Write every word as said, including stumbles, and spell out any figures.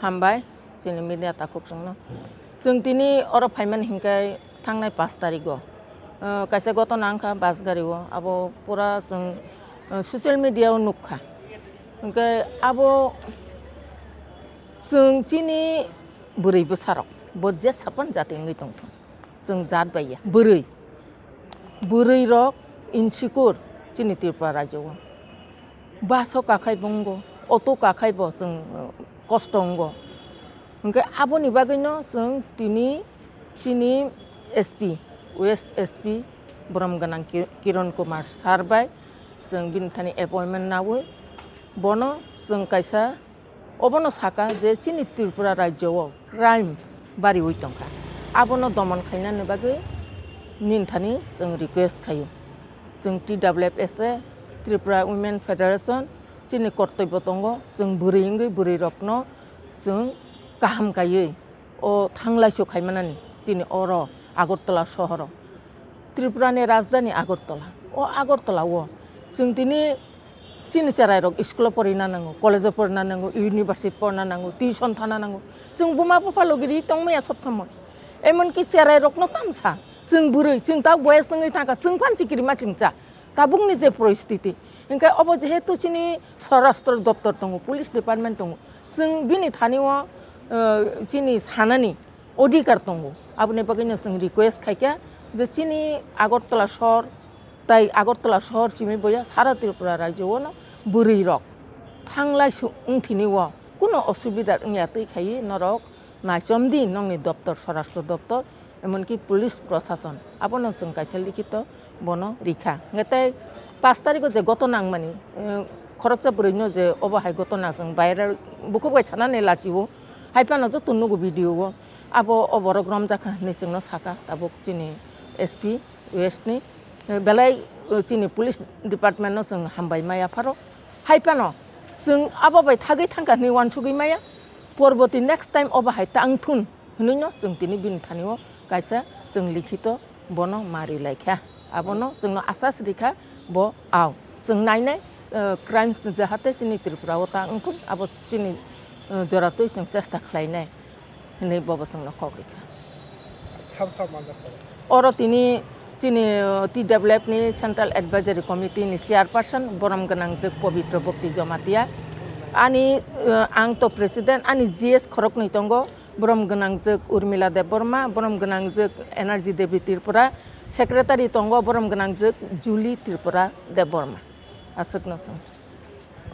Hambai, chini media takhuk chwngno. Chwng tini oro phaimani hinkhe thangnai pash tarigo, uh, kaisa gotona wngkha bus gari o, abo pura chwng, uh, social media o nukha. Hinkhe abo chwng chini bwrwi bwsarok, bo je sapan jati wngwi tongthung. Chwng jat bai ya. Bwrwi. Bwrwi rok insecure chini Tripura rajyo o. Bus o kakhai bo wngo, auto kakhai bo chwng, uh, kosto wngo. Hinkhe aboni bagwino chwng tini chini S P, West S P borom gwnang Ki-, Kiron Kumar sir bai chwng bini thani appointment naui bono chwng kaisa Obono saka je chini Tripura rajyo o crime bariwi tongkha, abono domon khainani bagwi nini thani chwng request khaio. Chwng T W F S A, Tripura Women Federation, chini kortoibo tongo, chwng bwrwi wngwi bwrwirokno chwng kaham kaiwi o thanglaisu khaimanani chini oro Agartala sohoro. Tripura ni rajdhani Agartala. O Agartala o chwng tini chini cherai rok school o porina nango, college o porina nango, university porina nango, tuition thana nango. Chwng buma bupha logi ri tongmaya sob somoi. Emonki cherai rokno tamsa, chwng bwrwi, chwng ta boyes wngwi thangkha, chwng phan chikirima chwngcha. Tabukni je poristiti. Hinkhe obo jehetu chini swarashtra doptor tongo, police department tongo. Chwng bini thani o, eh, chini sanani odhikar tongo. Aboni bagwino chwng request khaikha je chini Agartala sohor tai Agartala sohor simi boya sara Tripura rajyo o no bwrwi rok thanglai su wngthini o kuno osubida wngya twi khaiwi norok naichomdi nokni doptor, swarashtra doptor, emonki police prosason. Abono chwng kaisa likhito bono rikha. Hwnkhe tei pash tarikho je gotona wngmani, eh, khoroksa bwrwino je obo hai gotona chwng viral bukhuk bai sanani lachio. Hai phano joto nugo video o. Abo o borok romjakha hinwi chwngno saka tabuk chini S P West ni, eh, belai, eh, chini police department no chwng hambai maya pharo. Hai phano chwng abo bai thagwi thangkha hinwi uansugwi maya. Porboti next time obo hai ta wngthun hinwi no chwng tini bini thani o kaisa chwng likhito bono ma ri lai kha. Abono chwngno asas rikha bo ao. Chwng nainai, eh, crimes jahate chini Tripura o ta wngthun abo chini, eh, joratwi chwng chesta khlainai hinwi bobo chwngno kok rikha. Sabo sabo manjak kha. Oro tini chini, eh, T W F ni Central Advisory Committee ni chairperson borom gwnangjwk Pabitra Bhakti Jamatia. Ani, eh, ang to president, ani G S khoroknwi tongo, borom gwnangjwk Urmila Debbarma, borom gwnangjwk Energy Devi Tripura, secretary tongo borom gwnangjwk Julie Tripura Debbarma. Aswkno chwng.